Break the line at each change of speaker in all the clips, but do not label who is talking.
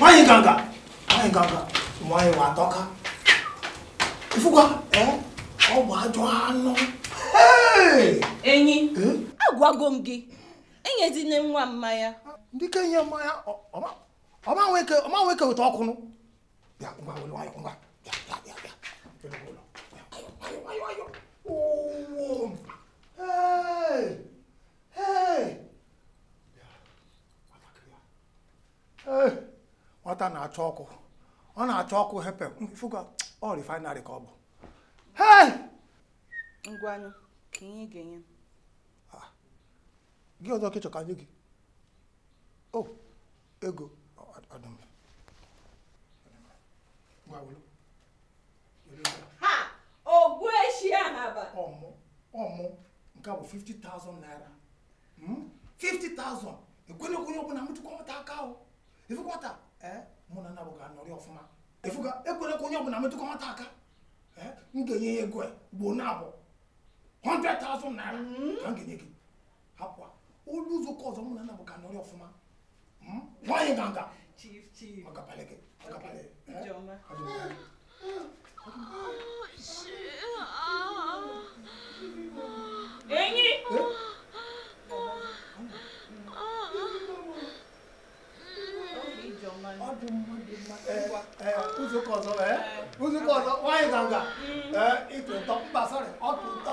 Nwaanyị nganga. Nwaanyị nganga. Nwaanyị wa atọka. Ifụkwa ọ bụ ajọ anụ.
Enyi, agwago m gị enyezina nwa mmanya.
Ndị ka enye mmanya ọma nweke weta ọkụ nụ. Bịa ngwa were nwayọ ngwa. Bịa bịa bịa. Nwayọ nwayọ. Oh. Hey! Hey! Hey! Nwata na-achọ ọkụ. Ọ na-achọ ọkụ hepe. Ifụkwa ọ refinery ka ọ bụ. Hey!
Ngwanụ, ka ihe ga-enye m.
Gị ọzọ ka ịchọ ka nye gị. Oh, ego. Ọdụm. Ngwa welu.
Ha! Ogbueshi ahaba.
Ọmụ. Nke a bụ 50,000 naira. 50,000. Ekwela onye ọbụla metụkwa nwata aka o. Ifụkwata, mụ na nna bụ ga-anọrị ọfụma. Ifuga, ekwela onye ọbụla metụkwa nwata aka. M ga-enye ya ego ugbo na-abụ 100,000 naira ka m ga-enye gị. Hapụ olu ụzọ ụka ọzọ mụ na nna bụ ga-anọrị ọfụma. Nwaanyị nganga.
Chief, chief.
Ọgapalị gị. Ọgapalị.
Ijeọma. Enyi.
Ụzọ ụka ọzọ ụzọ ụka ọzọ nwaanyị nganga. Ịtụ ụtọ mba sọrị ọ tụ ụtọ.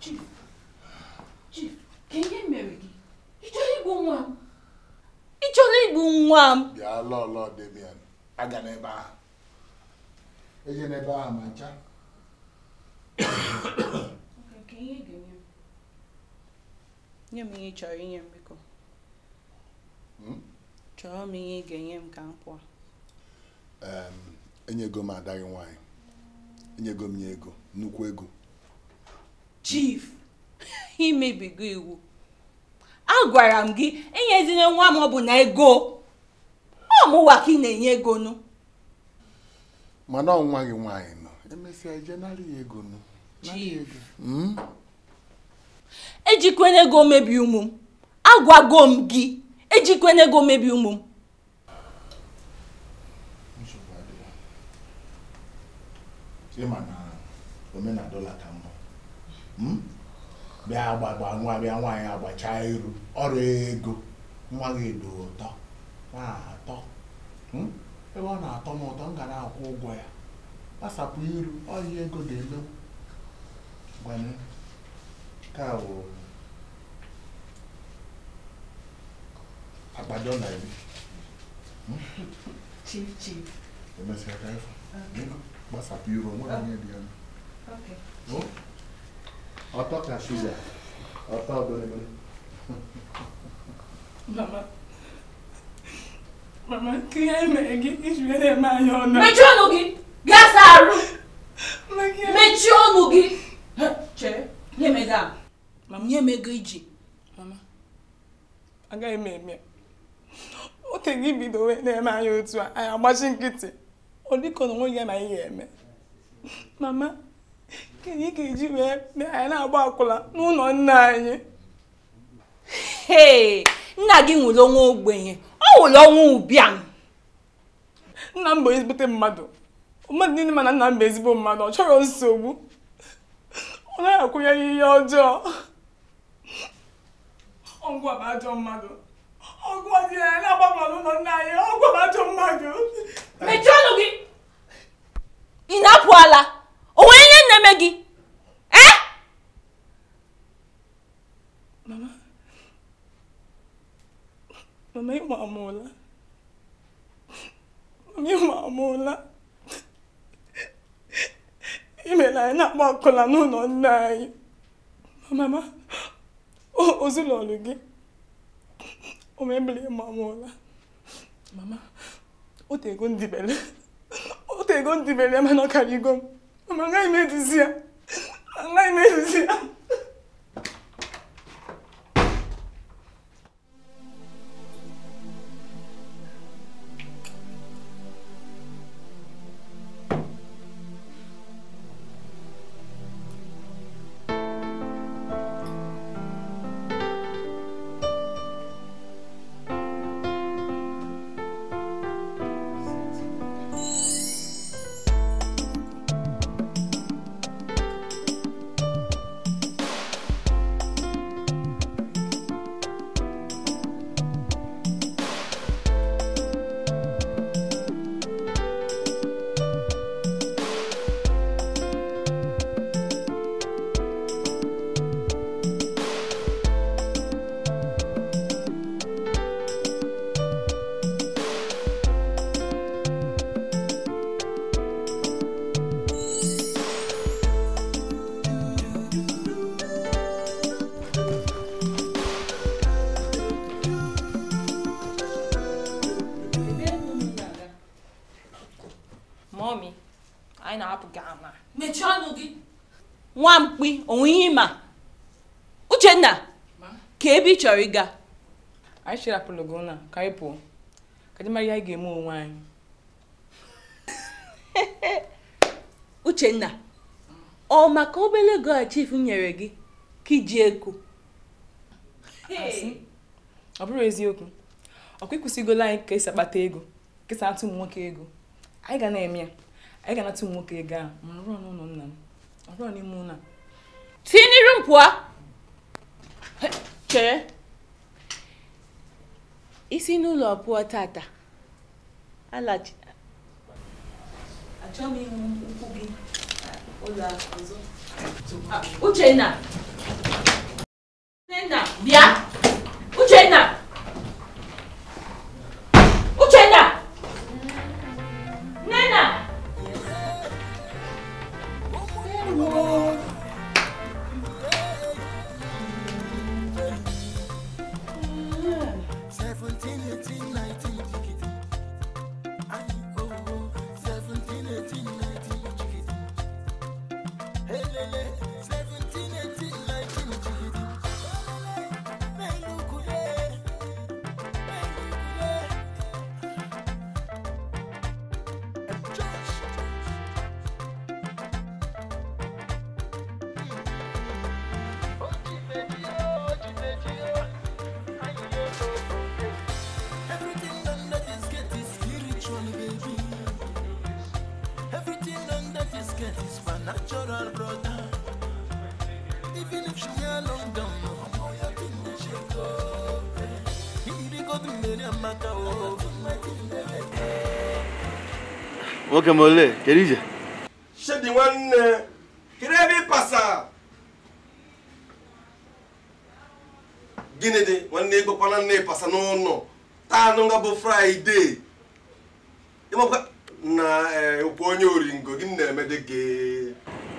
Chief, Chief, ka ihe mere gị? Ị chọrọ igbu nwa m? Ị chọrọ igbu nwa m?
Bịa lọlọ Damian, aga n'ebe ahụ. Eje n'ebe ahụ ma ncha.
Ka ihe ga-enye m. Nye m ihe ị chọrọ inye m biko. Chọrọ m ihe ị ga-enye m ka m pụọ.
Enyego m ada gị nwaanyị. Enyego m ya ego, nnukwu ego.
Chief, imebigo iwu. Agwara m gị enyezina nwa m ọ bụ na ego. Ọ mụwa ka ị na-enye ego nụ.
Mana ọ nwa gị nwaanyị nọ. Emesịa ije nara ya ego nụ. Nara ya ego.
Ejikwana ego mebi ụmụ m. Agwago m gị, ejikwana ego mebi ụmụ m.
Nsogbu adịghị. Ịma na omenala ka mma. Bịa agbagba nwa bịa nwaanyị agbachaa iru ọrụ ego nwa gị dị ụtọ na-atọ ebe ọ na-atọ m ụtọ m ga na-akwụ ụgwọ ya gbasapụ iru ọhịa ego ga-eme gwana ka wụ akpa dọla 10.
Chief, chief.
Emesịa ka ịfụ gbasapụ iru onwere onye dị ya. Ọtọ ka shuga, ọtọ obere.
Mama, mama, ka ihe mere gị iji wee na-eme anyị ọnụ.
Mechie ọnụ gị! Gaa saa arụ! Mechie ọnụ gị! Chere, nye m ego a.
Mama,
nye m ego iji.
Mama, agaghị m eme. O teghị ibido wee na-eme anyị otu a, anyị agbachi nkịtị. Ọ dịka na onweghị ya ma anyị ga-eme. Mama, kedu ị ga-eji wee mee anyị na-agba akwụla n'ụlọ nna anyị?
Hey, nna gị nwụrụ ọnwụ ogbenye, ọ nwụrụ ọnwụ ụbịam.
Nna m bụ ezigbote mmadụ. Mmadụ niile ma na nna m bụ ezigbo mmadụ, ọ chọrọ nsogbu. Ọ naghị akwụnye n'ihe ọjọọ. Ọgwụ a bụ ajọ mmadụ. Ọgwụ a dị ya na-agbapụla n'ụlọ nna anyị. Ọgwụ a bụ ajọ mmadụ.
Mechie ọnụ gị! Ị na-apụ ala? O nwere ihe na-eme gị? Eh?
Mama, mama ịma amụla. Mama ịma amụla. Imela anyị na-agba akwụla n'ụlọ nna anyị. Mama, ozụlọlụ gị. O mebiri ịma amụla. Mama, o tego ndibele. O tego ndibele mana ọ karịgo m. Mama, agaghị m eduzi ya. Agaghị m eduzi ya.
Nwa mkpi onwe ihe ma Uchenna ka ebe ị chọrọ ịga.
Anyị chịrapụrụ gị na ka anyị pụọ ka anyị mara ihe anyị ga-eme onwe anyị.
Uchenna, ọ maka obere ego a chief nyere gị ka iji ego?
Ọ bụrụ eziokwu, ọkwa ịkwụsịgola anyị ka esi akpata ego, ka esi atụ ụmụ nwoke ego. Anyị ga na-eme ya, anyị ga na-atụ ụmụ nwoke ego ahụ ma rụọ n'ụlọ nna m. Ọ n'ime ụlọ.
Tinye m pụọ. Chere. Isi n'ụlọ pụọ tata. Alachi. Achọghị m ịhụ ụkwụ gị ụlọ ọzọ. Uchenna. Uchenna, bịa. Uchenna. Uchenna. Nnenna.
Nwoke m ole, kedu ije?
Shedi nwanne, kedu ebe ị pasa? Gịnị dị nwanne ịgwakwana nne ịpasa n'ụlọ taa nụ nga bụ Fraịde. Ịmakwa na okwu onye oringo gịnị na-eme dị gị?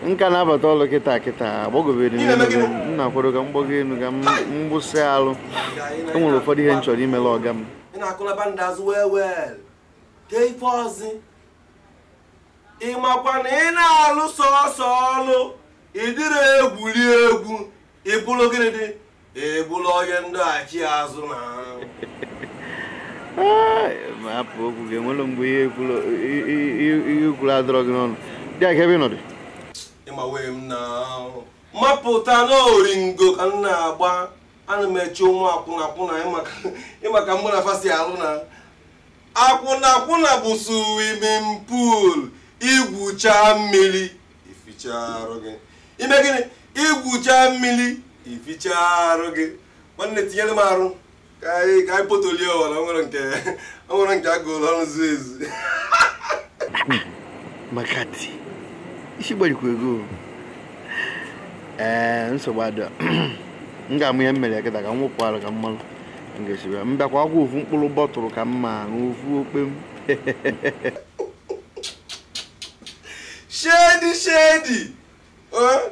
Nka na-abata ọlụ kịta kịta agbagobere m na-akwado ka m gbago elu ka m mgbụsị alụ. E nwere ụfọdụ ihe m chọrọ imela ọga m.
Ị na-akụlaba ndị azụ well well. Kee ife ọzị? Ị makwa na ị na-alụ sọsọ ọlụ, ị dịrị egwuri egwu, ị bụrụ gịnị dị? Ị bụrụ onye ndọghachi azụ na.
Ma hapụ okwu gị, enwere mgbe ihe kwuru adọrọ gị n'ọnụ. Dị aka ebe ị nọ dị?
Ịma wee m na mapụta n'oringo ka m na-agba, ana m eche ụmụ akwụna akwụna ịmaka mụ na fasi alụ na akwụna akwụna bụ swimming pool. Igwucha mmiri ificha arụ gị ime gịnị Igwucha mmiri ificha arụ gị. Nwanne tinyere m arụ ka anyị potolie ụwa na nwere nke agụrụ ọrụ zuo ezu.
Makati isi gbarikwa ego. Ee, nsogbu adị. M ga-amụ ihe m mere kịta ka m wụpụ arụ ka m malụ. M ga-esi bịa. M bịakwa akwụ ofu mkpụrụ bọtụlụ ka m ma aṅụ ofu okpe m.
Shedi shedi.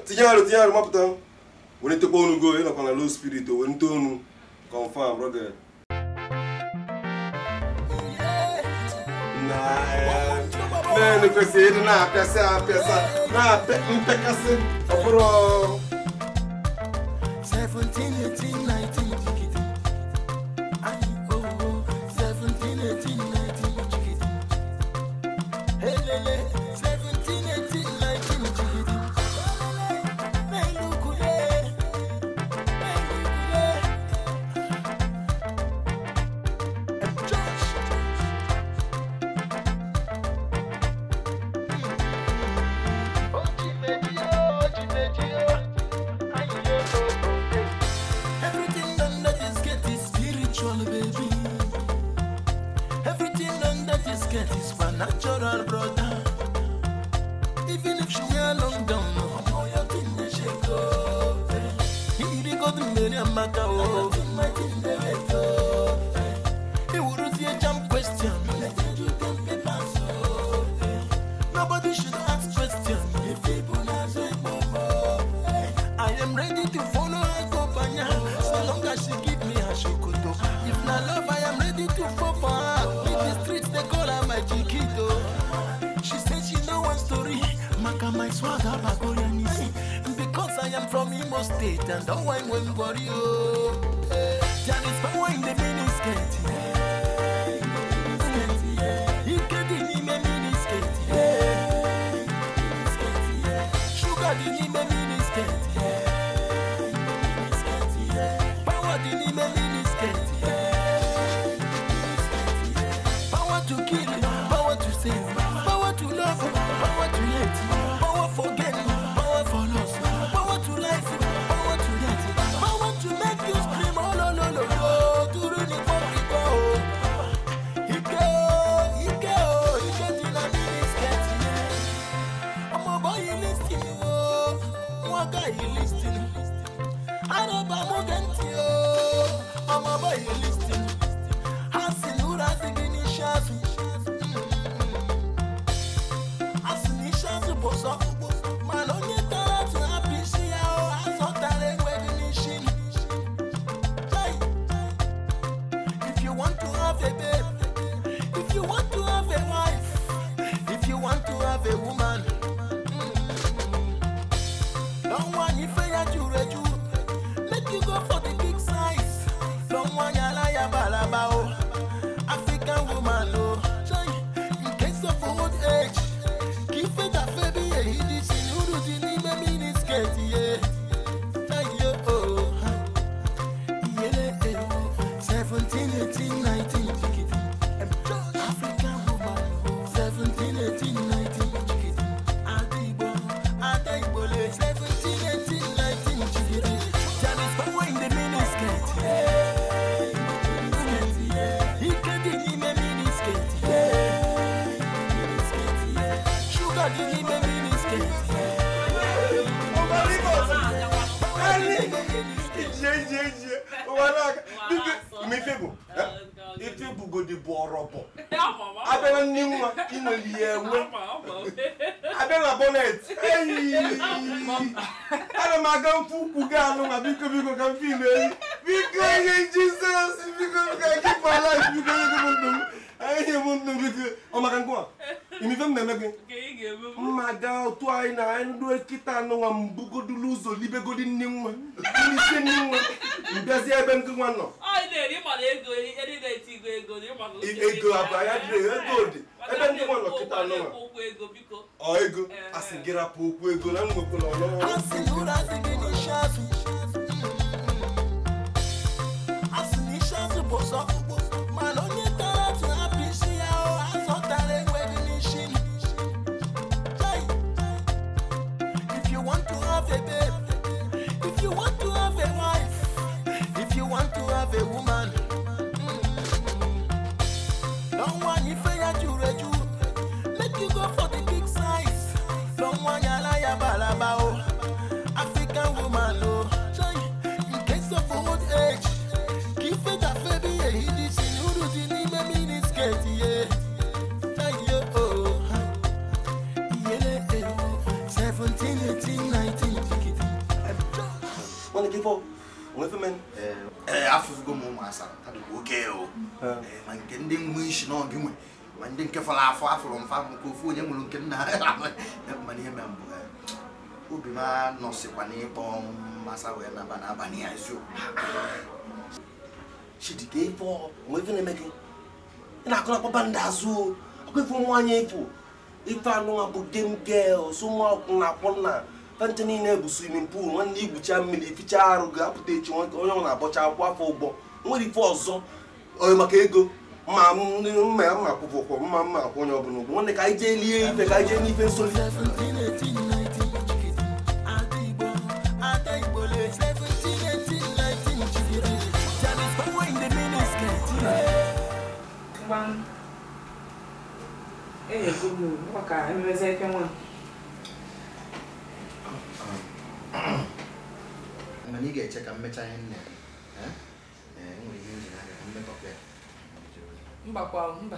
Tinye arụ mapụta. Welitekwa onu go, ị nọkwa na low spirit, welite onu. Confirm, brother. Nah, kwesịrị ịdị na-apịasị apịasa, na-apịa mpekasị, ọ bụrụ
17, 18, 19, chiquiti. Ay, oh, oh, 17, 18, 19, chiquiti. Hey, lele, 17, 18, 19, chiquiti. Melukule, melukule. Josh. Everything under this skirt is spiritual, baby. Everything under this skirt is supernatural, brother. Even if she wear long down, oh, your thing they shake up. He go to Mary and Macao. He would see a jump question. Nobody should ask questions. If people ask, I am ready to follow her company. So long as she give me her shokoto. If not love, I am ready to fall for her. In the streets, they call her my chiquito. She said she know one story. Maka my swagger bagoyanisi. Because I am from Imo State and don't want one worry. There is power in the miniskirt. Sugar in the miniskirt. Power in the miniskirt. Power to kill, power to save, power to love, power to hate, power for gain, power for loss, power to life, power to death, power to make you scream, oh no no no no, to run it for it go. Ike ike ike in the miniskirt. I'm a boy listening, oh, one guy listening. Araba mugenti oh, I'm a boy listening. Hasinura zigini shazu. Asini shazu bozo. Malonye tara tu apisi ya o, azotare ngwedi nishin. If you want to have a babe, if you want to have a wife, if you want to have a woman, don't want if ya jureju. Make you go for the big size. Don't want ya la ya balaba oh. African woman oh. In case of old age, keep it a baby a hidden uru di ni me miniskirt yeah. Ayo oh. Yele eh 17, 18, 19 chiquiti. African woman oh. 17, 18, 19 chiquiti. Adigbo, adigbo le 17, 18, 19 chiquiti. There is power in the miniskirt. Ike dị n'ime miniskirt. Sugar dị n'ime miniskirt.
Ife bugodi bụ ọrọbọ. Abịa na nne nwa inwere ihe enwe. Abịa na bonnet. Ana m aga mfu ukwu gị anụ ma biko biko ka m feel eyi. Biko ihe Jizọs biko biko keep my life biko ihe m ndụ m. Ihe m ndụ biko. Ọ maka ngwa. Imife m na-eme gị. Mma gaa otu anyị na anyị ndụ kịta anụ nwa mbugodulu ụzọ libegodi nne nwa. Isi nne nwa. Mbịazie ebe nke nwa nọ. Ego abụ anya dịrị ego dị ebe ndị nwa nọ kịta anụ nwa. Ọ ego asị gị rapụ okwu ego na mwekwula ọnụ.
Asinura zigini shazu. Asini shazu bozo. Malonye tara tu apisi ya o azotare ngwedi nishin. If you want to have a babe, Nwaanyị ala ya balaba o. African woman o. In case of old age, keep it a baby ehidi si uru dị n'ime miniskirt ye. Ayo o. Iyele ewo 17, 18, 19 chikiti.
Nwanne gị fọ, onwe ife men?
Ee, afụfugo m ụmụ asara, ha dịkwa oke o. Ma nke ndị nwe isi na ọgị nwe, ma ndị nke fọrọ afọ afụrụ mfa nke ofu onye nwere nke nna mana ihe mere mbụ obi m anọsịkwa n'ịkpọ masa wee naba n'abalị ya eziokwu.
Chidi ka ife onwe ife na-eme gị? Ị na-akụ na akpọba ndị azụ o. Akụ ife ụmụ anyị efu. Ife anụnwa bụ game girls, ụmụ akwụna akwụna. Fanta niile bụ swimming pool, nwanne igwucha mmiri, fichaa arụ gị, apụta echi onye ọ na-abọcha akwụ afọ ụgbọ. Nwere ife ọzọ, onye maka ego, mma mma mma akwụkwọ ụkwụ, mma mma akwụ onye ọbụla ụgwọ. Nwanne ka anyị jee lie ife, ka anyị jee n'ife nsoli.
17, 18, 19 chikiti. Ada Igbo, Ada Igbo le. 17, 18, 19 chikiti. There is power in the miniskirt.
Ngwa ego m maka ememeze ife nwa.
Mana ị ga-eche ka m mechaa ihe m na-eme. Ee, enwere ihe m ji n'aka ka m metọpụ ya.
Mbakwa mba.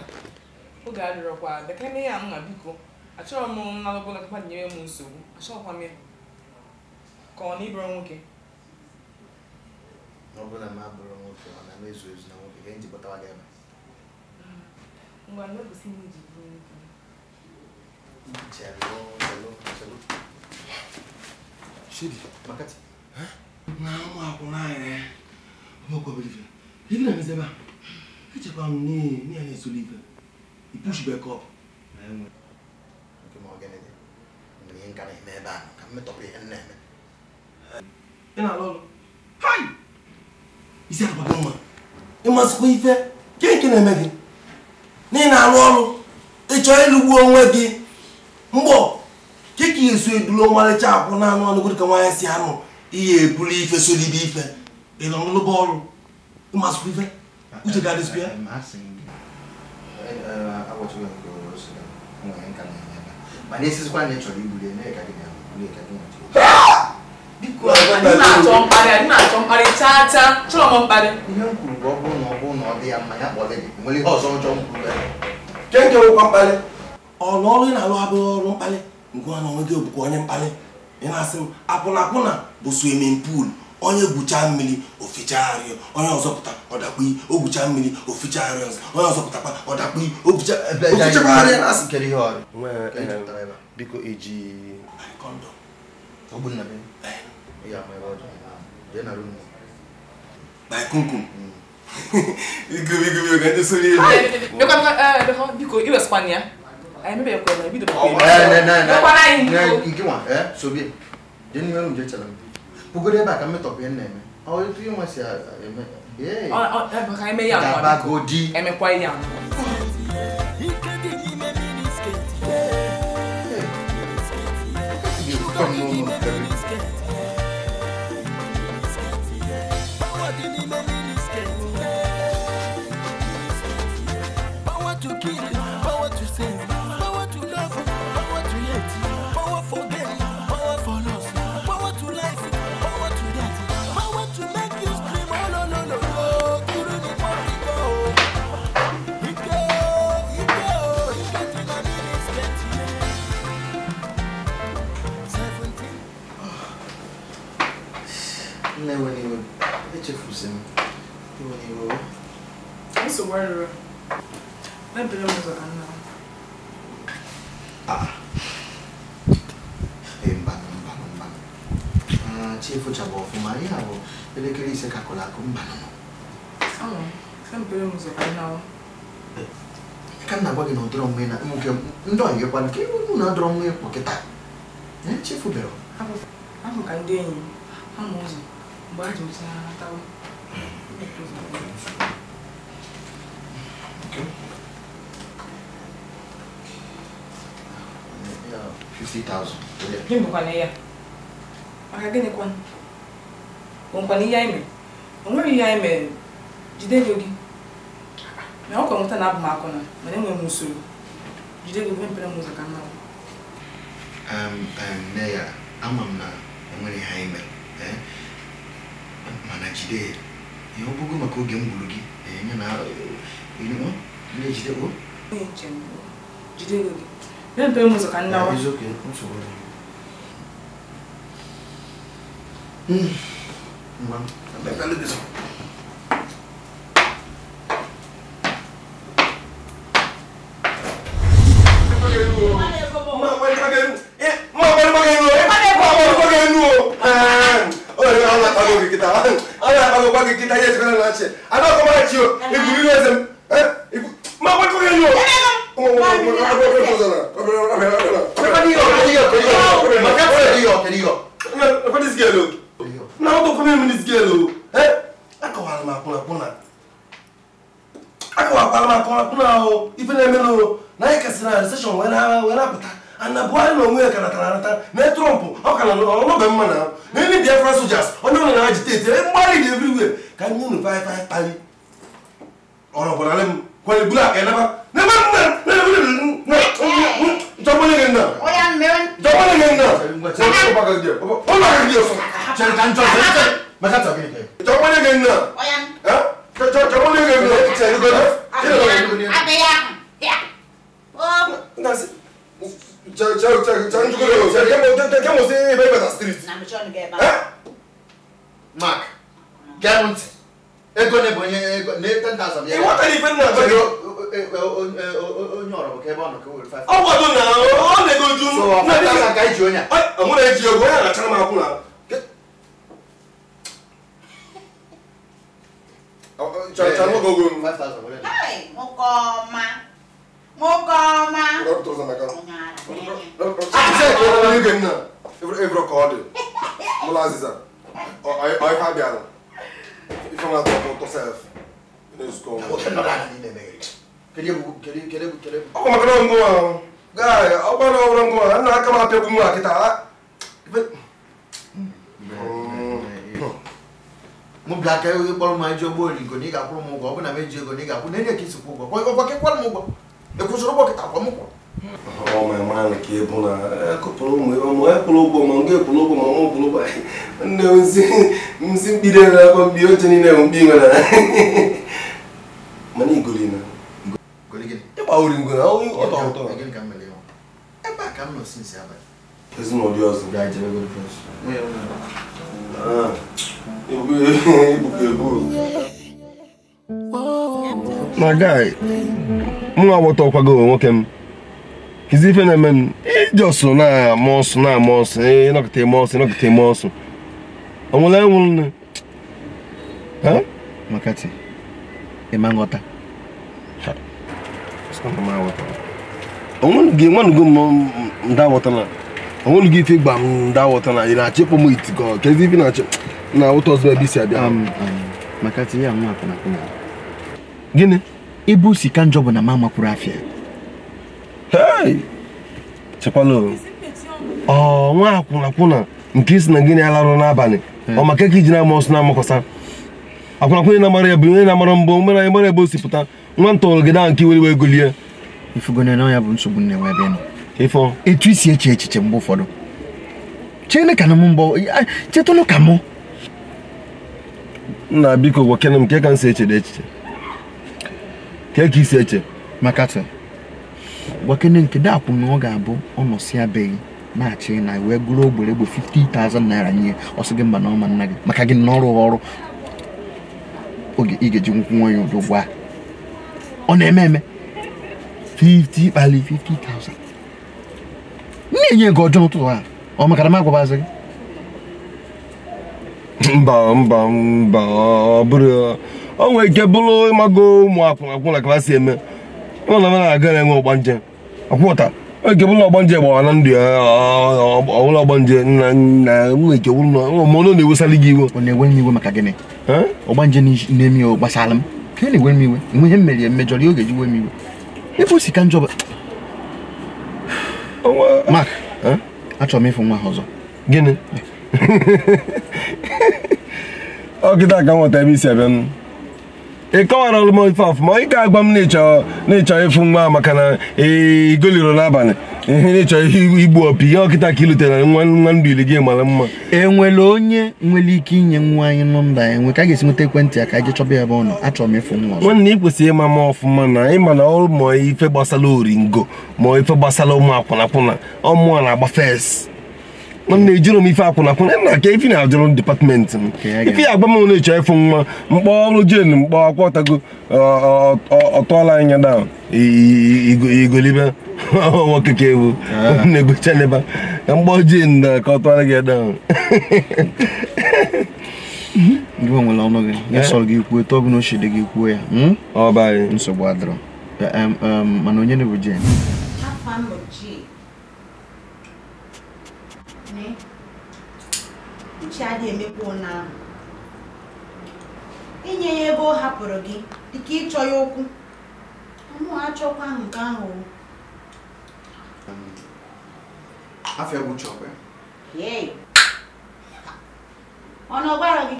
Oge adịrọkwa bekene ya m na biko. Achọrọ m nnalụbụla ka mmadụ nyere m nsogbu. Achọrọkwa m ya. Ka ọ na ịbụrụ nwoke.
Ọ bụrụ na m abụrụ nwoke, ọ na m ezu ezu na nwoke, ka m ji kpọtawa gị ebe.
Ngwa na-egosi m iji bụrụ nwoke.
Chelo, chelo, chelo.
Chidi,
Makati.
Na ụmụ akwụna anyị ọmọkwa ife. Ife na-emezi ebe a. Echekwa m n'ihe anyị esoli ife. I push back up.
Nke ma ọ gịnị dị? Nwere ihe nka na-eme ebe a ka m metọpụ ihe m na-eme.
Ị na-alụ ọrụ? Hai! Isi akwa gị mma. Ịmasịkwa ife? Ke nke na-eme gị? Na ị na-alụ ọrụ, ị chọọ ịlụgbu onwe gị. Mgbọ, ke ka ị esi eduru ọmarịcha akwụ na anụ anụ ka nwaanyị si anụ ihe ebulu ife solibe ife. Ị nọ n'ụlọ ọrụ. Ịmasịkwa ife? Uche ga-adịsịkwa ya?
Mana esizikwa na ị chọrọ igburu ya, na-eka gị na-eka gị nweta.
Biko, anyị na-achọ mkparị, anyị na-achọ mkparị chaa chaa, chọrọ m mkparị.
Ihe m kwuru bụ ọ bụrụ na ọ dị ya mma ya kpọrọ gị, nwere ihe ọzọ ọjọọ m kwuru ya.
Ke nke nwekwa mkparị? Ọ na ọrụ ị na-alụ abụghị ọrụ mkparị, nke ọ na onwe gị bụkwa onye mkparị. Ị na-asị m akwụna akwụna bụ swimming pool, onye gwuchaa mmiri ofichaa arịọ, onye ọzọ pụta ọ dakpui, o gwuchaa mmiri ofichaa arịọ ọzọ, onye ọzọ pụtakwa ọ dakpui, o fichakwa arịọ na-asị.
Kedu ihe ọrụ?
Biko eji kọndọm.
Ọ bụ nna m. Ya ma ebe ọ dị. Jee na room.
By kumkum. Igumi igumi ga ndị sori ebe.
Biko biko iwesikwana ya. Anyị mebekwa na ebido.
Nke nwa, sobie. Jee n'ime room jee chere m. Pụgodo ebe a ka m metọpụ ihe m na-eme. Ọ etu ihe nwa si eme.
Ọ ka eme ya nwa.
Dabagodi.
Emekwa ihe anụ.
Ike dị n'ime miniskirt. Sugar dị n'ime miniskirt. Power dị n'ime miniskirt. Power to kill, power to save, power to love, power to hate, power for gain, power for loss, power to life, power to death, power to make you scream, oh no no no no, Guru ni Portico. Ike o, ike o, ike dị na miniskirt. 17.
Nne enwere iwe, echefusi m. Enwere iwe o.
Nsogbu adịrọ. Mepere m ụzọ ka m nara.
Ee, mba mba mba. Chi efochapụ ọfụma, ihe a bụ elekere 5 ka kụrụ akụ mba nọ.
Ama m, mepere m ụzọ ka m nara.
Ka m na-agwa gị na ọ dọrọ mma na nwoke ndị ọyị gị kwanụ ka unu na-adọrọ mma ịpụ kịta. Chefubere.
Ahụ ka ndị enyi m ha ma ụzọ mgbe ha ji mechara natawa. Mepere ụzọ ka m nara.
Okay. Yeah, 50,000.
Gịnị bụkwa ya? Maka gịnị kwanụ? Nwekwana ihe anyị mere? O nwere ihe anyị mere jide ego gị. Na ọ kwa nweta na abụ m akwụna, mana enwere m usoro. Jide ego gị, mepere m ụzọ ka m nara.
Nne ya ama m na enwere ihe anyị mere mana jide ihe ọ bụgo maka oge m gburu gị ya na na-ejide o
jide gị mepee m ụzọ ka nna wa
Mark, guarantee. Ego ne bonye ego ne 10,000.
E what are you na
onye ọrụ ka ebe ọ nọ ka o were 5.
Ọ gwado na ọ na-ego ju
na 5,000 ka iji onye a.
Ọ mụ na-eji ego onye na-achara m akwụ na. Cha mo gogo
5,000 were.
Hey, mokoma. Mokoma.
Mụ bịa ka kpọrọ m anyị ji ogbo oringo na ị ga-akwụrụ m ụgwọ ọ bụ na m eji ego na ị ga-akwụ na-enye ka isi kwụ ụgwọ ọkwa kekwara m ụgwọ ekwụsịrị ụgwọ kịta akwa m kwụrụ
ọ ma mara nke ịbụ na ekụpụrụ ụmụ ebe ma ekwụrụ ụgwọ ma nga ekwụrụ ụgwọ ma mụ kwụrụ ụgwọ nne nsi mkpiri na-akpọ mkpi oche niile bụ mkpi nwere mana igoli na ịgba oringo na ọtọ ụtọ
ebe a ka m nọ sinsi abalị
ezinụlọ ọzọ na guy mụ aghọtakwago nwoke m kizi ife na-eme m ijọsụ na-ama ọsụ na-ama ọsụ ịnọkọta eme ọsụ ịnọkọta eme ọsụ ọ nwere enwụrụ nne
Makati ịma nghọta
onwenugo m nda aghọtala onwenugo ife gba m nda aghọtala ị na-achọ ịkpọ m itikọ kezi ife na-achọ na ụtọ ọzọ ebe isi abịa
Makati ya nwa akwụnakwụna
gịnị
ibu si ka njọ bụ na mama kwuru afịa.
Hey! Chekwala ọ nwa akwụnakwụna nke isi na gịnị alarụ n'abalị ọ maka ka iji na-ama ọsọ na-amakwasa akwụnakwụna na-amara ya bụ onye na-amara mbọ mere mara ebe o si pụta nwa ntọrọ gị daa nke iwere wee golie
ifugone na ya bụ nsogbu na-enwe ebe nọ
ifo
etu isi eche echiche mgbe ụfọdụ chene ka na m mbọ chetụnụ ka mụ
nna biko gwakene m ke ka m si eche echiche ke ka isi eche
Makati gwakene nke dakwụ na ọ ga-abụ ọnọsi abeghị na-achị na wee gụrụ ogberegbe 50,000 naira nye ọsị gị mba na ọma nna gị maka gị na ọrụ ọrụ oge ị ga-eji nkwụ nwanyị ụdị ụgwọ a ọ na-eme eme
50 kpali
50,000 na-enye ego ọjọọ n'ụtụtụ a ọ maka na m agwabazi gị
mba mba mba ọ bụrụ o nwere ike bụrụ ịmago ụmụ akwụnakwụna ka ha si eme ọ na na-aga na-enwe ọgbanje akwụta o ike bụrụ ọgbanje gbara na ndụ ya ọbụla ọgbanje nna nna nwere ike bụrụ na ma ọ na-ewesara gị iwe
ọ na-ewe m iwe maka gịnị ọgbanje na-eme ya gbasara m ka na-ewe m iwe enwe ihe m mere ya mmejọrọ ya oge ji we m iwe ebe o si ka njọ Mark achọrọ m ịfụ nwa ha ọzọ
gịnị ọ kịta ka nweta ebe isi abịa m ị kọwara m ife ọfụma ị ga-agwa m na ịchọ ịfụ nwa maka na igoliro n'abalị Ihe ị chọrọ igbu opi ihe ọkịta ka ilutere nwa nwa ndụ ili gị mara mma.
Enwere onye nwere ike inye nwa anyị nọmba ya nwe ka a ga-esi nweta ekwentị ya ka anyị jee chọba ya ebe ọ nọ. Achọrọ m ịfụ nwa.
Nwanne ị kwesịrị ịma ma ọfụma na ịma na ọrụ ma ife gbasara oringo ma ife gbasara ụmụ akwụnakwụna ọmụa na-agba fes. Nwanne ejiro m ife akwụnakwụna na ka ife na-ajụrụ dịpatmentị m. Ife ya agba m na ịchọ ịfụ nwa mkpọ ọrụ jen mkpọ akwọtago ọtọọla anya na igolibe nwoke ka ewu na-egocha n'ebe ka mkpọ jen na ka ọ tọọla gị down.
Gị nwere ọnụ gị ya sọrọ gị kwuo etu ọ bụ na o si dị gị kwuo ya.
Ọ baghị
nsogbu adịrọ. Mana onye bụ Jen?
Afa m bụ Jane. Uche adịghị emekwa ụna ahụ. Inye ya ego ọ hapụrụ gị dịka ịchọ ya okwu. Mụ achọkwa nke ahụ.
Afịa bụ Uche ọkwa?
Yei. Ọ na ọ gwara gị?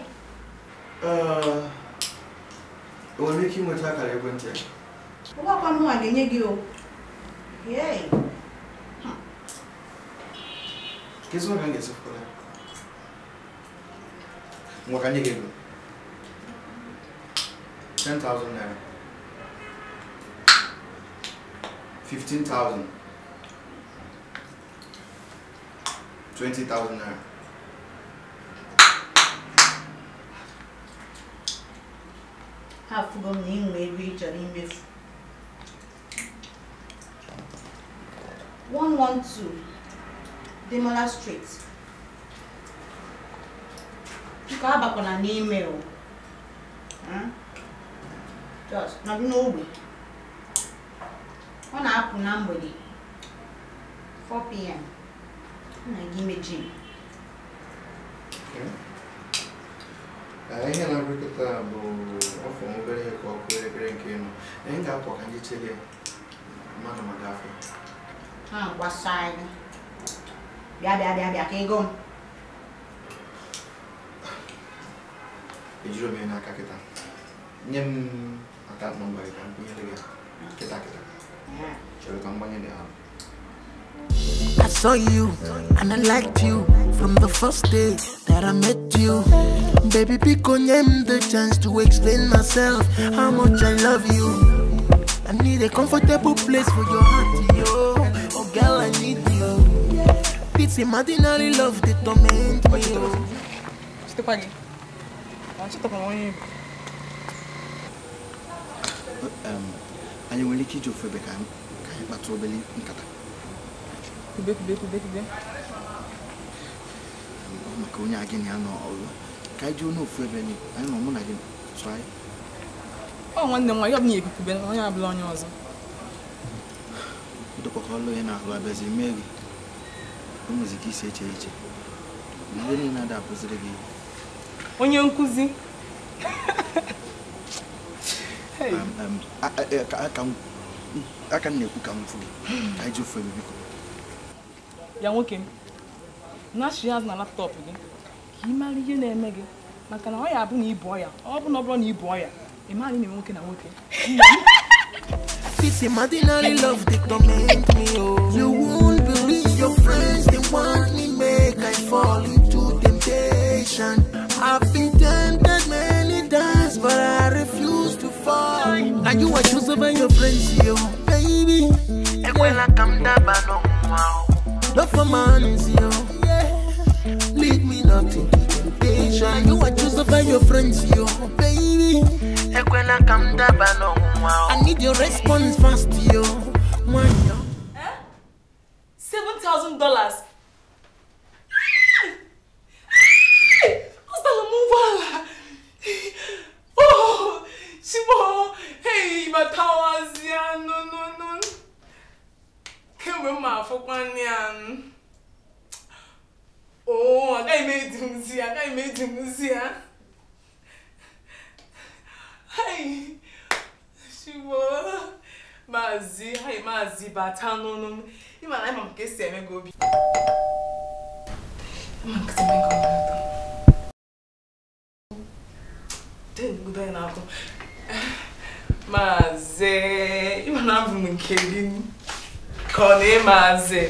Enwere m ike inweta akara ekwentị ya?
Ụgbọkwa mụnwa ga-enye gị o. Yei.
Kedu ka m ga-esi fụkọrọ ya? Ngwa ka nye gị ego. 10,000 naira. 15,000. 20,000 naira.
Afụgo m na ị nwere ego ị chọrọ imefu. 112 Demola Street. Nke abakwana n'ime o. Just nọdụ n'ogbe. Ọ na-apụ na mgbede 4 p.m. Ọ na-aga ime gym.
Ihe na-abụrịkịta bụ ọfọ obere ihe ka ọ kụọ elekere nke ịnọ. Anyị ga-apụ ka ndị chere mmadụ maka afọ.
Ha gbasara gị. Bịa bịa bịa bịa ka ego m.
Ejiro m ya n'aka kịta. Nye m akaụntụ nọmba gị ka m kwụnyere gị kịta kịta. Chere ka m gbanye dị ahụ.
I saw you and I liked you from the first day that I met you. Baby, pick on him the chance to explain myself, how much I love you. I need a comfortable place for your heart, yo. Oh girl, I need you. It's imaginary love that torment me, yo.
Anyị nwere ike iji ofu ebe ka anyị kpatụ obere nkata.
Kube kube kube kube.
Maka onye a gị na ya nọ ọrụ ka anyị jụọ n'ofu ebe anyị nọ mụ na gị sọ anyị.
Ọ nwanne m nwaanyị ọ bụ na ekukube na onye abụla onye ọzọ.
Dọkwa ka ọlụ ya na-ahụ abịazi mee gị. O nwezi ka isi eche eche. Ndị niile na-ada akụziri gị.
Onye nkụzi.
Aka m na-ekwu ka m fụ gị ka anyị ji ofu ebe biko.
Ya nwoke, na-achị azụ na laptọpụ gị ka ị mara ihe na-eme gị maka na ọ ya abụ na ibu ọya ọ bụ na ọ bụrụ na ibu ọya ị mara na ime nwoke na nwoke.
This imaginary love they torment me, oh. You won't believe your friends, they want me make I fall into temptation. I've been tempted many times, but I refuse to fall. Now you are choose over your friends, yo, baby. And when I come down, I know. Love for man is yo, yeah. Lead me not into temptation. You are choose over your friends, yo, baby. And when I come down, I know. I need your response fast, yo.
Eh? $7,000. Oh, Chibo, hey, but how was ya? No, no, no. Kemgbe m afọkwa nne ya. Oh, agaghị m edinzi ya, agaghị m edinzi ya. Hey, Chibo, Maazị, hey, Maazị, bata n'ọnụ m. Ị ma na ịma m ka esi eme gị obi. Ịma m ka esi eme gị obi ụtọ. Maazị, ịma na abụ m nke gị. Ka ọ na-eme.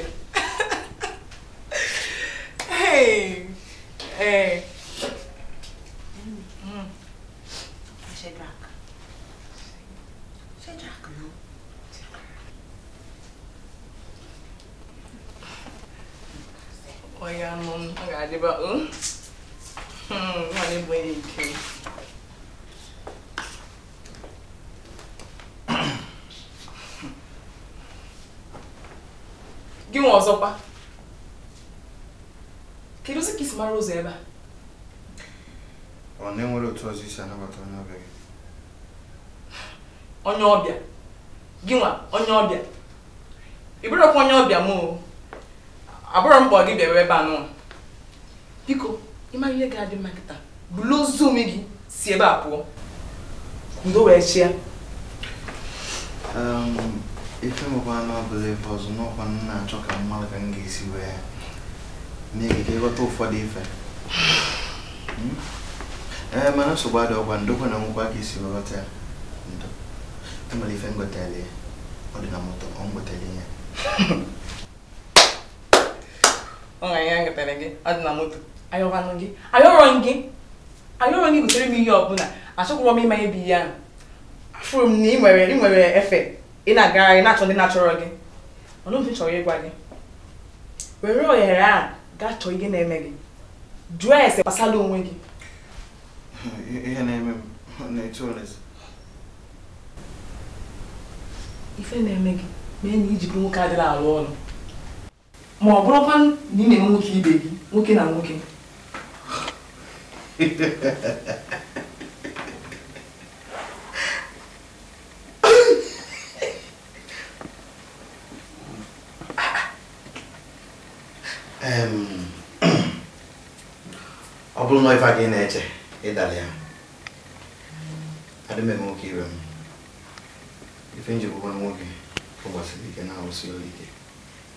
Hey, hey.
Shedrack. Shedrack, no.
Oya, no, I got it, but I Gị nwa ọzọkwa? Kedu ka isi mara ụzọ ebe a?
Ọ na-enwere otu ọzọ isi anabata onye ọbịa gị.
Onye ọbịa? Gị nwa onye ọbịa? Ị bụrụkwa onye ọbịa m o. Abụrụ m kpọ gị bịara ebe a nụ. Biko, ị mara ihe ga-adị mma kịta. Bulu ozu onwe gị si ebe a pụọ. Udo wee chịa.
Ife nwekwa na ọbụla ife ọzọ n'ọkwa m na-achọ ka mmadụ ka m ga-esi wee mee ka ịghọta ụfọdụ ife. Ee, mana nsogbu adị ọkwa ndokwa na nwekwa ka esi ghọta ya. Ndo. Enwere ife ngotele ọ dị na moto, ọ ngotele ya.
Ọ ga ya ngotere gị, ọ dị na moto. Ayọrọ gị. Ayọrọ gị. Ayọrọ gị gotere m ihe ọbụla. Achọkwara m ịma ebe ihe ahụ. Afụrụ m na ị nwere efe. Ị na-agagharị na-achọ ndị na-achọrọ gị. Ọnụ m chọrọ ịgwa gị. Were ohere a gaa chọọ ihe na-eme gị. Jụọ ese gbasara onwe gị.
Ihe na-eme m na-etu olise.
Ife na-eme gị mee na iji bụrụ nwoke adịla arụ ọrụ. Ma ọ bụrụkwa na ị na-eme nwoke ibe gị, nwoke na nwoke.
Ọ bụrụ na ife a gị na-eche ịdala ya, adị m eme nwoke ibe m. Ife njikwukwa nwoke ọ gbasiri ike na-arụsị ọrụ ike.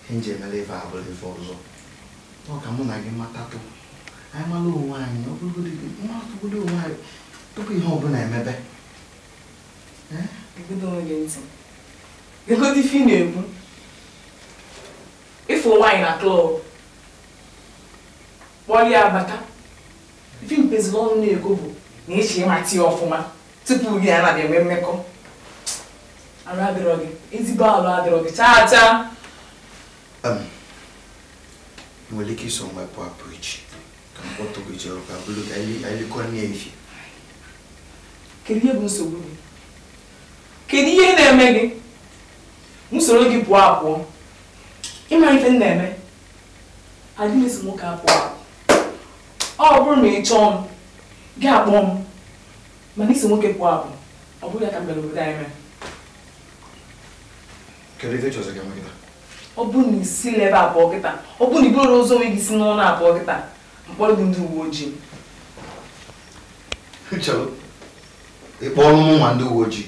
Ihe nji emela ife abụrụ ife ọzọ. Ọ ka mụ na gị matatụ. Anyị mara onwe anyị, ọ bụrụgodo onwe anyị tupu ihe ọbụla emebe.
Egodo onwe gị ntị. Egodo ife ị na-ekwu. Ịfụ nwaanyị na klọb. Kpọrọ ya bata. Ife mpeziri ọnụ na-ego bụ na echi ịmata ya ọfụma tupu gị anaghị enwe mmekọ. Arụ adịrọ gị, ezigbo arụ adịrọ gị chaa chaa.
Ị nwere ike iso mgbe pụọ apụ echi ka m kpọtụ gị jere ka bụrụ ka anyị likọọ nne efi.
Kedu ihe bụ nsogbu gị? Kedu ihe na-eme gị? Usoro gị pụọ apụọ. Ịma ife m na-eme? Adị m esi nwoke apụọ apụ. Ọ bụrụ na ị chọọ m, gị akpọọ m. Mana isi nwoke pụọ apụ, ọ bụrụ ya ka m bịara obodo anyị mere.
Kedu ife chọzọ gị kịta?
Ọ bụrụ na isi ebe abụọ kịta, ọ bụrụ na i bụrụ ụzọ onwe gị si n'ọnụ abụọ kịta, mkpọrọ gị ndị uwe ojii.
Chelụ, ị kpọọrọ m nwa ndị uwe ojii.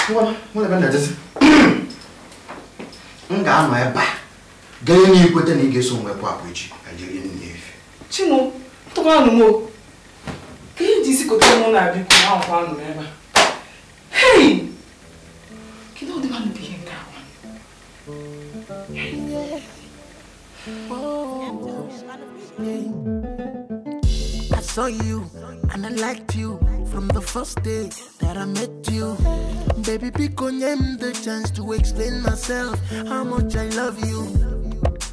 Ngwa, mụ na ebe na-ejezi. M ga-anọ ebe a gaa nye ikweta na ị ga-eso m wepụ apụ echi ka jiri nne efi.
Chimo, tụkwanụ m o. Ka ihe ji isi kotere mụ na biko ahụkwa nụ ebe a. Hei! Kedu ọdịmanụ bụ ihe nke awa?
I saw you and I liked you from the first day that I met you. Baby, pick on him the chance to explain myself, how much I love you.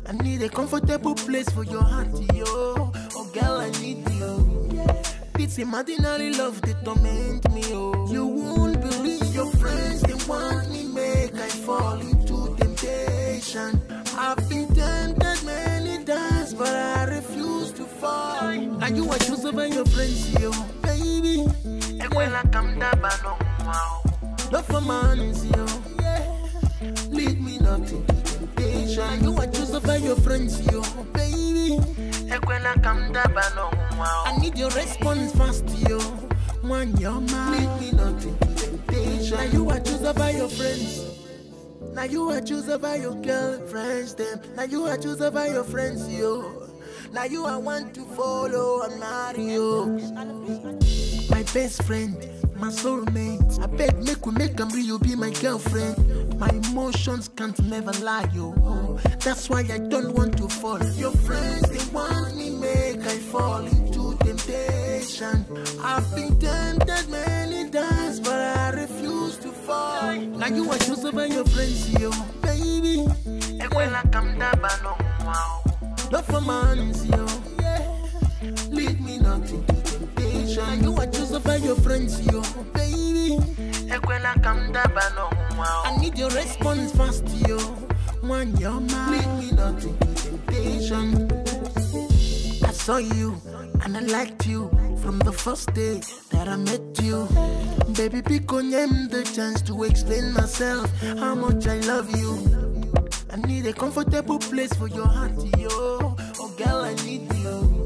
I need a comfortable place for your heart, yo. Oh, girl, I need you. It's imaginary love that torment me, oh. You won't believe your friends, they want me, make I fall into temptation. I've been tempted many times, but I refuse to fall. And you are chosen by your friends, yo, baby. And when I come down, love for man, yo. Lead me not into temptation. You are chosen by your friends, yo, baby. And when I come down, I need your response fast, yo. When you're mad, lead me not into temptation. Now you are chosen by your friends. Now you are chosen by your girlfriends, them. Now you are chosen by your friends, yo. Now you are one to follow and marry, yo. My best friend, my soulmate. I beg make we make 'em real, you be my girlfriend. My emotions can't never lie, yo. That's why I don't want to fall. Your friends, they want me, make I fall into temptation. I've been tempted many times, but I refuse to fall. Now you are chosen by your friends, yo, baby. Love for man's, yo. Lead me not into temptation. You are chosen by your friends, yo, baby. I need your response fast, yo. When you're mine, lead me not into temptation. I saw you and I liked you from the first day that I met you. Baby, pick on him the chance to explain myself, how much I love you. I need a comfortable place for your heart, yo. Oh girl, I need you.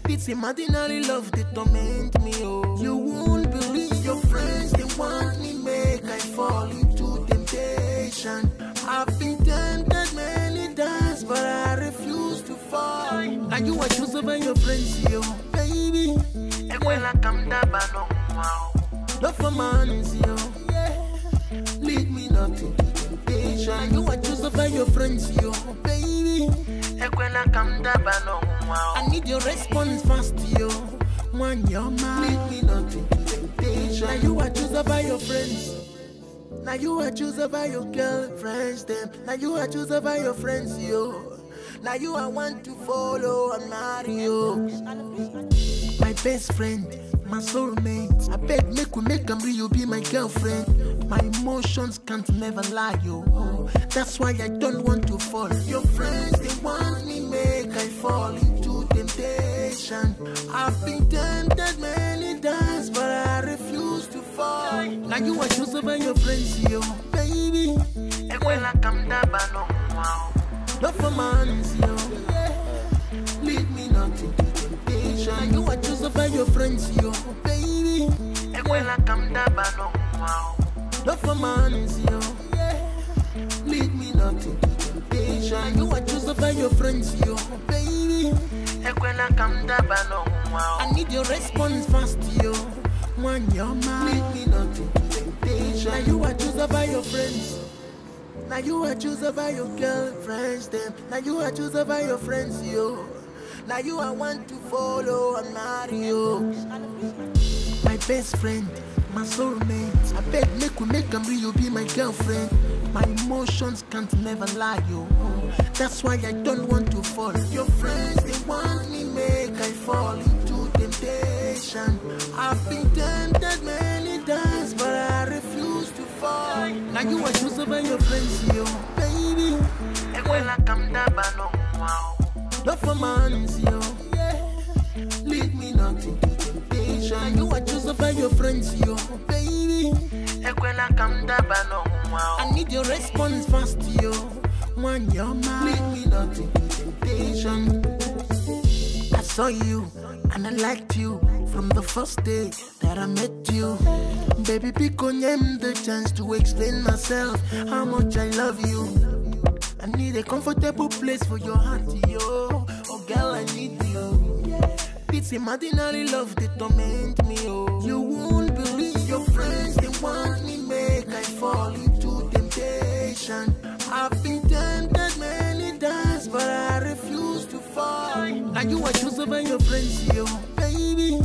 It's imaginary love that torment me, oh. You won't believe your friends, they want me, make I fall into temptation. I've been tempted many times, but I refuse to fall. Now you are chosen by your friends, yo, baby. Love for man's, yo. Lead me not into temptation. You are chosen by your friends, yo, baby. I need your response fast, yo. When you're mine, lead me not into temptation. Now you are chosen by your friends. Now you are chosen by your girlfriends, them. Now you are chosen by your friends, yo. Now you I want to follow and marry you. My best friend, my soulmate. I beg make we make 'em real, you be my girlfriend. My emotions can't never lie, yo. That's why I don't want to fall. Your friends, they want me, make I fall into temptation. I've been tempted many times, but I refuse to fall. Now you are chosen by your friends, yo, baby. Love for man's, yo. Lead me not into temptation. You are chosen by your friends, yo, baby. Love for man's, yo. Lead me not into temptation. You are chosen by your friends, yo, baby. I need your response fast, yo. When you're mine, lead me not into temptation. Now you are chosen by your friends. Now you are chosen by your girlfriends, them. Now you are chosen by your friends, yo. Now you I want to follow and marry you. My best friend, my soulmate. I beg make we make 'em real, you be my girlfriend. My emotions can't never lie, yo. That's why I don't want to fall. Your friends, they want me, make I fall into temptation. I've been tempted many times, but I refuse to fall. Now you are chosen by your friends, yo, baby. Love for man's, yo. Lead me not into temptation. You are chosen by your friends, yo, baby. I need your response fast, yo. When you're mine, lead me not into temptation. I saw you and I liked you from the first day that I met you. Baby, pick on him the chance to explain myself, how much I love you. I need a comfortable place for your heart, yo. Oh girl, I need you. It's imaginary love that torment me, oh. You won't believe your friends, they want me, make I fall into temptation. I've been tempted many times, but I refuse to fall. Now you are chosen by your friends, yo, baby.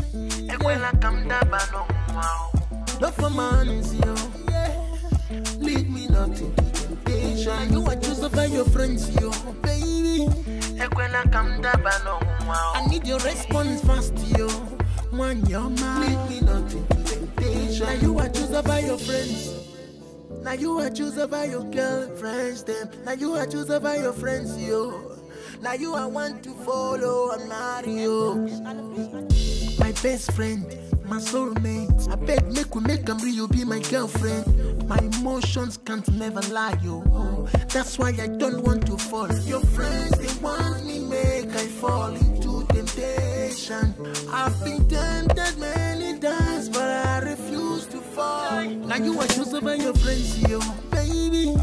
Love for man's, yo. Lead me not into temptation. You are chosen by your friends, yo, baby. I need your response fast, yo. When you're mine, lead me not into temptation. Now you are chosen by your friends. Now you are chosen by your girlfriends, them. Now you are chosen by your friends, yo. Now you I want to follow and marry you. My best friend, my soulmate. I beg make we make 'em real, you be my girlfriend. My emotions can't never lie, yo. That's why I don't want to fall. Your friends, they want me, make I fall into temptation. I've been tempted many times, but I refuse to fall. Now you are chosen by your friends, yo, baby.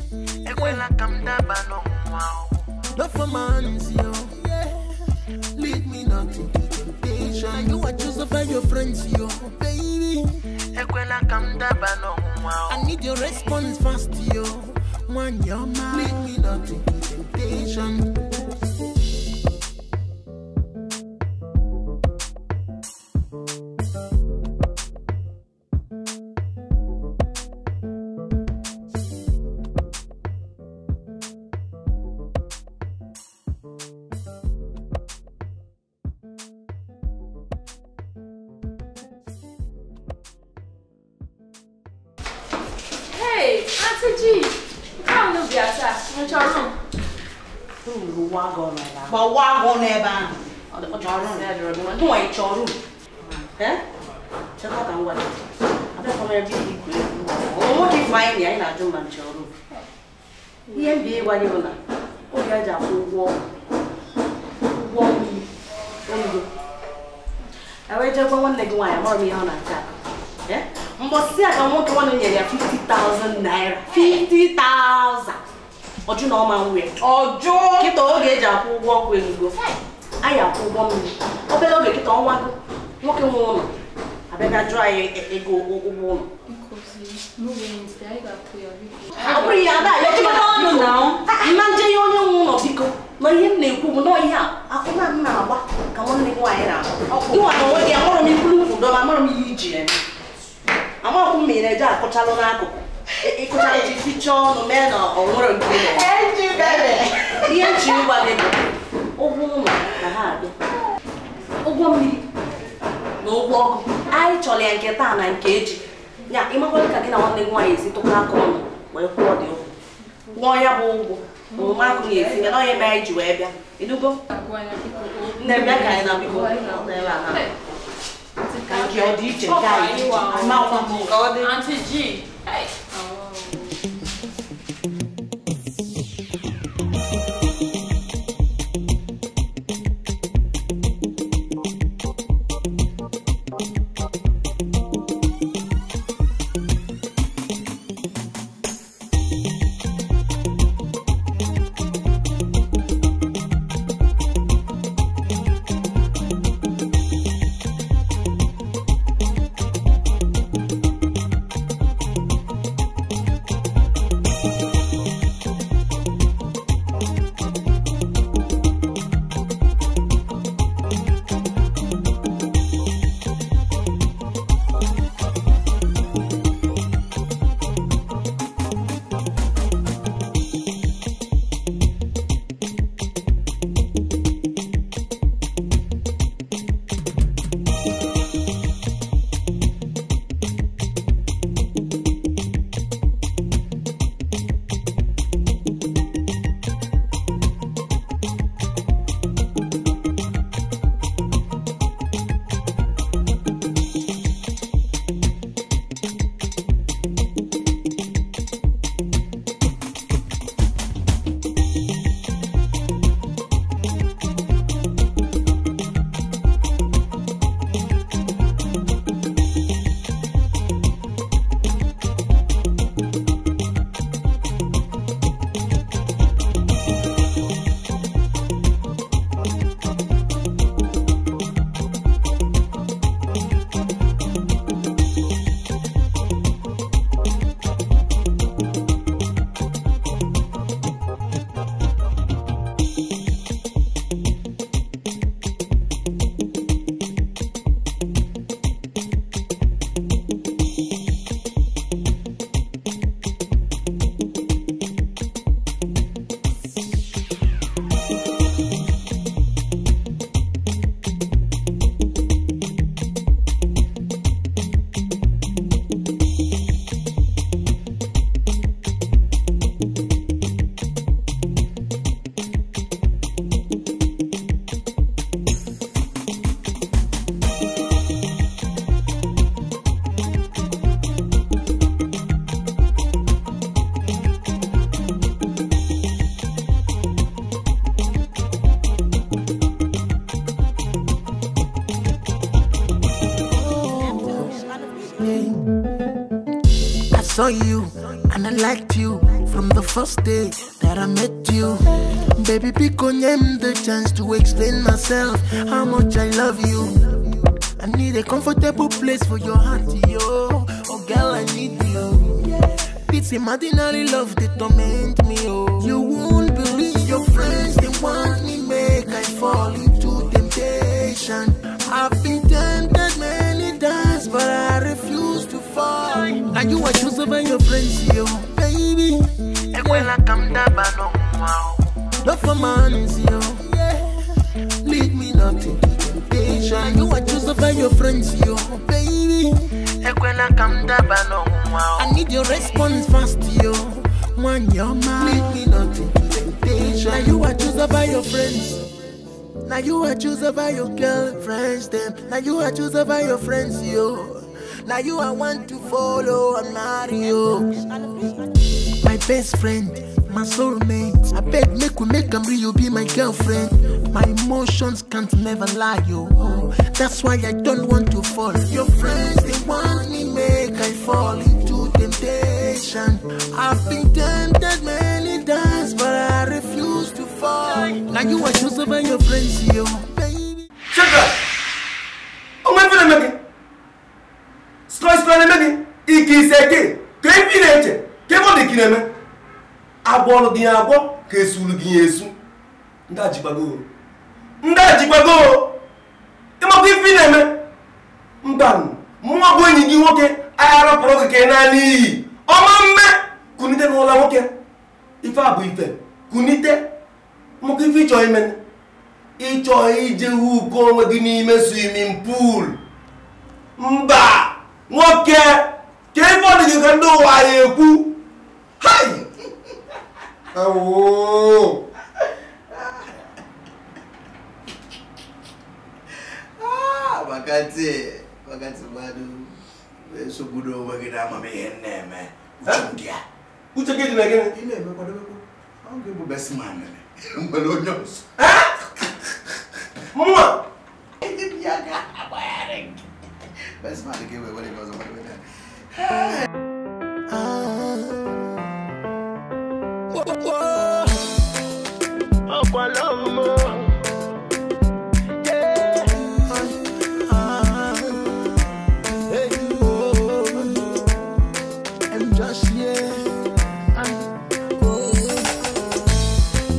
Love for man's, yo. Lead me not into temptation. You are chosen by your friends, yo, baby. I need your response fast, yo. One your man, lead me not into temptation.
Hey, Auntie G, come no be ata. No chọrọ.
But why go n'ebe ahụ? Ọ chọrọ m. Nwa ị chọrọ m. Eh? Chekwa ka m gwa gị. Abịakwa m ebe ikwu ekwu. Nwoke ife anyị na anyị na-ajụ mma m chọrọ m. Ihe m bi ịgwa gị bụ na oge a ji akwụ ụgwọ ụgwọ mmiri olugo. E wee jekwa nwanne gị nwaanyị amara m ihe ọ na-acha akụ. Eh? Mbọsị a ka nwoke nwanne nyere ya 50,000 naira. 50,000. Ọjụ na ọma nwunye. Ọjụ! Kịta oge eji akwụ ụgwọ ọkụ elugo. Anyị akwụ ụgwọ mmiri. Obere oge kịta ọnwa gụ. Nwoke nwe ụlọ. Abịa jụọ anyị ego ụgwọ ụlọ. Ọ bụrụ ihe ada ya ọnụ na mma nje ya onye nwe ụlọ biko. Na ihe m na-ekwu bụ na ihe a akwụna m na-agba ka nwanne gị nwaanyị na-agba. Gịnwa na onwe gị amụrụ m ikwulu nkwudo ma amụrụ m ihe iji eme. Amakwụ m mere eje akụchalụ n'akụkụ. Ịkụchalụ ji fichaa ọnụ mee na ọ nwere nke ihe nchi ịgwa gị bụ ụgwọ ụlọ na ha abịa. Ụgwọ mmiri na ụgwọ ọkụ. Anyị chọrọ ya nke taa na nke echi. Ya ịmakwara ka gị na nwanne gị nwaanyị esi tụkọ aka ọnụ wee kwụọ dị ụgwọ. Kwụọ ya bụ ụgwọ. Omume akụ na-esi ya na onye mere anyị ji wee bịa. Ịnụgo? Nne m bịa ka anyị na biko ebe a na. Ka nke ọ dị iche nke anyị dị iche. Amakwa m ka ọ dị.
Auntie G. Hey.
I saw you and I liked you from the first day that I met you. Baby, pick on him the chance to explain myself, how much I love you. I need a comfortable place for your heart, yo. Oh girl, I need you. It's imaginary love that torment me, oh. You won't believe your friends, they want me, make I fall into temptation. I've been tempted many times, but I refuse to fall. Now you are chosen by your friends, yo, baby. Not for money, yo. Lead me not into temptation. You are chosen by your friends, yo, baby. I need your response fast, yo. One your man. Lead me not into temptation. Now you are chosen by your friends. Now you are chosen by your girlfriends, them. Now you are chosen by your friends, yo. Now you are one to follow and marry, yo. My best friend, my soulmate. I beg make we make 'em real, you be my girlfriend. My emotions can't never lie, yo. That's why I don't want to fall. Your friends, they want me, make I fall into temptation. I've been tempted many times, but I refuse to fall. Now you are chosen by your friends, yo, baby.
Shaka! Oh my friend, Sky, me. Iki seke. Ke fi na eche. Ke mo de kineme. Agbo gi agbo ka esulu gi esu. Nda jigbago. Nda jigbago. Ima ki fi na eme. Mba mụ agbo enyi gi nwoke ayara pụrụ gị ka na n'iyi. Ọma mme kunite n'ụlọ nwoke. Ife abụ ife kunite. Mụ ka ife ịchọ ime. Ịchọ ije huko onwe gị n'ime swimming pool. Mba nwoke ka ife ọ dị gị ka ndị ụwa ya ekwu. Hai! Awo!
Ah, wakati bado esogburu onwe gị na amamihe na-eme uche ndị a.
Uche gị dị na gịnị?
Ị na-eme kwadobekwa. Ọ ga-ebu best man nwere onye ọzọ.
Mụnwa!
Best man ga-ewe were gị ọzọ kwadebe.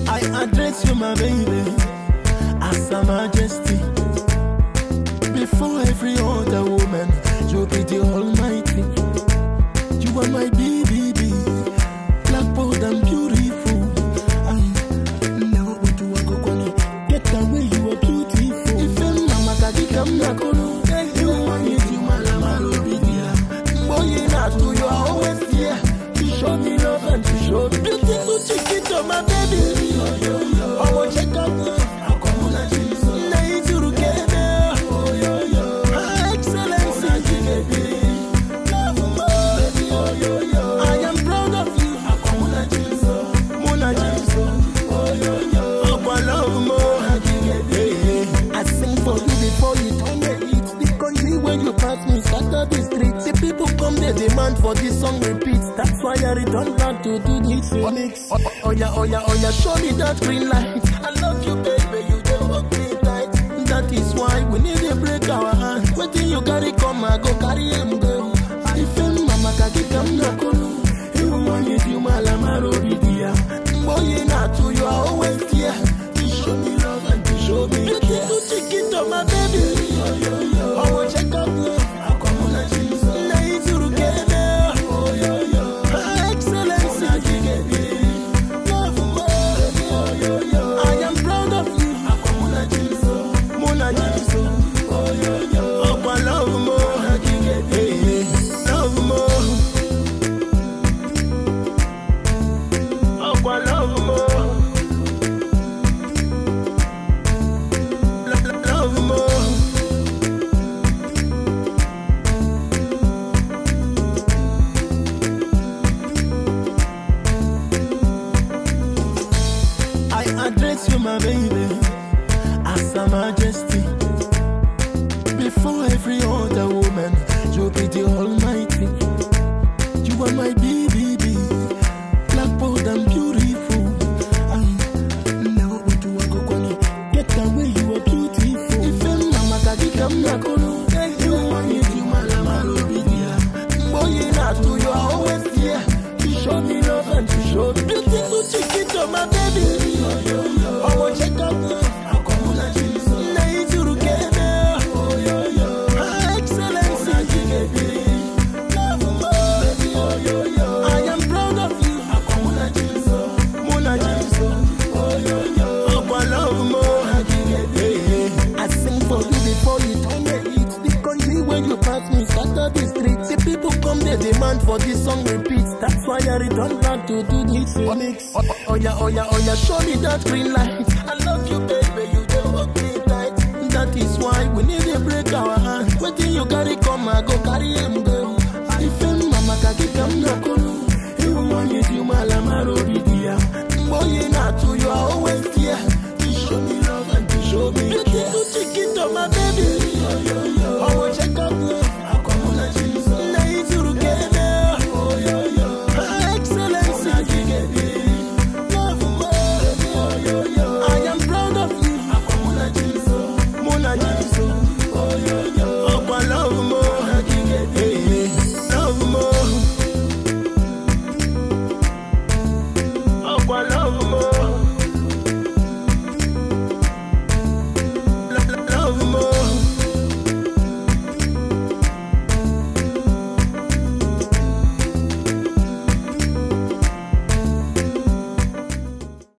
I address you, my baby, as a majesty. Before every other woman, you be the almighty. You are my BBB, black, bold and beautiful. I never want to walk on. Get away, you are beautiful. If I'm mama, come you want you, boy, you are always here to show me love and to show me beautiful chiquito, my baby. I want check out love. I am proud of you. I sing for you before you turn the heat. The country when you pass me, scatter the streets. The people come, they demand for this song repeats. That's why I return back to do this remix. Oh yeah, oh yeah, oh yeah, show me that green light. I love you, baby, you don't hold me tight. That is why we need to break our hand. Waiting you carry come, I go carry him go. If mama kaki come na kolu, you want you malamaro bidia. Boy, not to you are always here to show me love and to show me beautiful chiquito, my baby. I want check out love. Excellency, I am proud of you. You, my baby, as a majesty. Before every other woman, you be the almighty. You are my BBB, black, bold and beautiful. I never want to walk on. Get away, you are beautiful. If I'm mama, come na kolo. You want you, malamaro bidia. Boy, not to you are always here to to do this. Oh yeah, oh yeah, oh yeah, show me that green light. I love you, baby, you don't hold me tight. That is why we need to break our hands. Waiting you carry come, I go carry him go. If mama kaki come na kolu, even when you do malamaro bidia. Boy, not to you are always there. You show me love and you show me care. Beautiful chiquito, my baby.